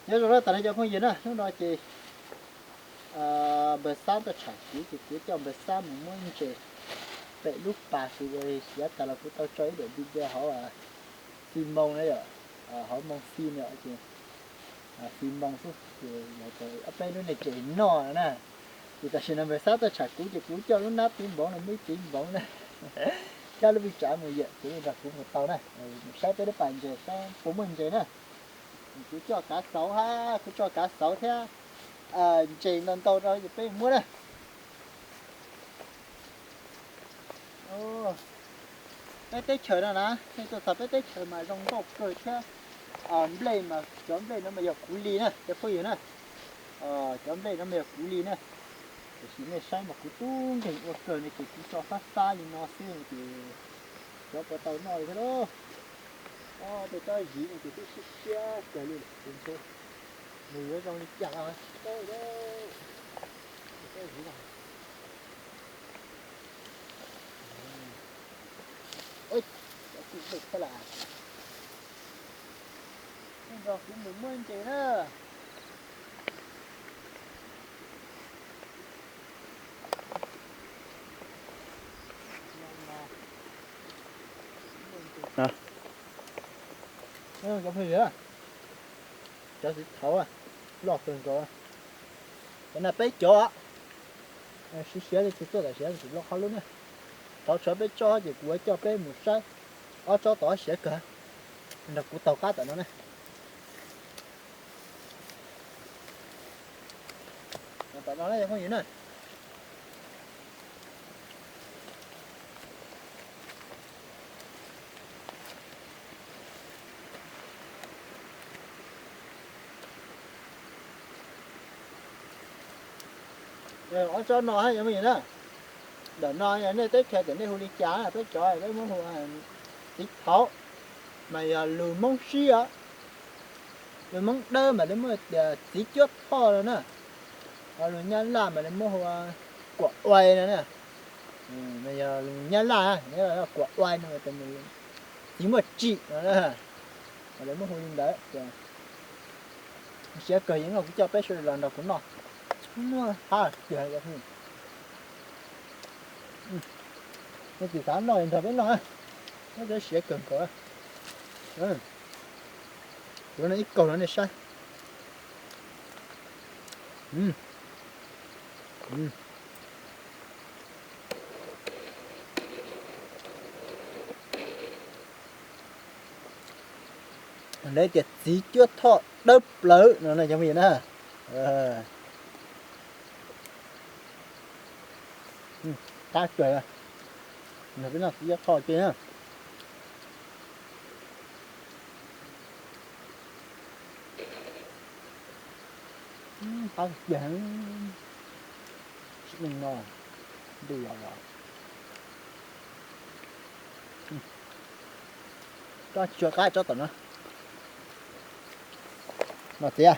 Nyob zoo na tas no cov phooj ywg na, hnub no ces npawg Xab tuaj tsham kuv ces kuv coj npawg Xab mus muab ntses pem lub pas kuv xyav tas los kuv tau tso ib daim video hauv Fim Moo na yom, hauv Moo Fim no ces Fim Moo xwb ces yog tias ob peb lub neeg tseem noj na. Ces tam sim no npawg Xab tuaj tsham kuv ces kuv coj lub nab txiv npoov no, me txiv npoov na, thiab lub vij tsav mus yawm kuv nrog kuv mus tau na, mus saib peb lub pas ntses saib puas muaj ntses na. Kuv coj kav xauv hab, kuv coj kav xauv thiab ntses ntau ntau rau ces peb muab na. Peb teb chaws no na, nej tuaj txog peb teb chaws mas zoo nkauj kawg thiab. Nplej mas cov nplej no mas yog kuv li na cov phooj ywg na. Cov nplej no mas yog kuv li na. Tiam sis nej saib mas kuv tub nkeeg ua kawg no ces kuv tso fab fab li no xwb no ces xyov puas tau noj li thiab lauj. Tej tsob ziv no ces twb siab siab kawg li lawm ces ntshe nws yuav zoo li cas los tsis paub li. Tej tsob ziv no, cov tij nplej thiab las, nej nrog kuv mus muab ntses na. Cov phooj ywg, cov txiv thaud loj kawg nkaus. Cov no peb cov, siav siav li tus tuaj tam sim no tsis loj qhov lub na. Thaud tshuav peb tsob ces kuv yuav coj peb mus saib ob tsob tod siav kawg, nrog kuv taug qab tom no na. Tom no na cov phooj ywg na. Ob tsob no cov phooj ywg na, ntawm no yog nej teb chaws tias nej hu li cas, peb cov peb muab hu txiv thaud, mas yog lus Hmoob Sib os. Lus Hmoob Dawb mas lawv muab tias txiv cuab thoj no na. Ho lus Nyab Laj mas lawv muab hu ua kuam uai no na. Mas yog lus Nyab Laj, Nyab Laj kuam uai no, txiv muaj tsim no na. Mas lawv muab hu li ntawd ces siav kawg, yeej no kuv coj peb sawv daws los nrog kuv noj. Muaj hab kiag, nej tsis xav noj nrog peb noj, muab cov siav kawg nkaus. Kuv no ib kaug rau nej saib. Lawv tias txiv cuab thoj dawb plawv no na cov phooj ywg na. Qab kawg, nrog peb noj txiv cuab thoj kiag na. Qab kiag, sim neej no ntuj los los. Tsob tsis tshua qab tsob tom no. No txiv,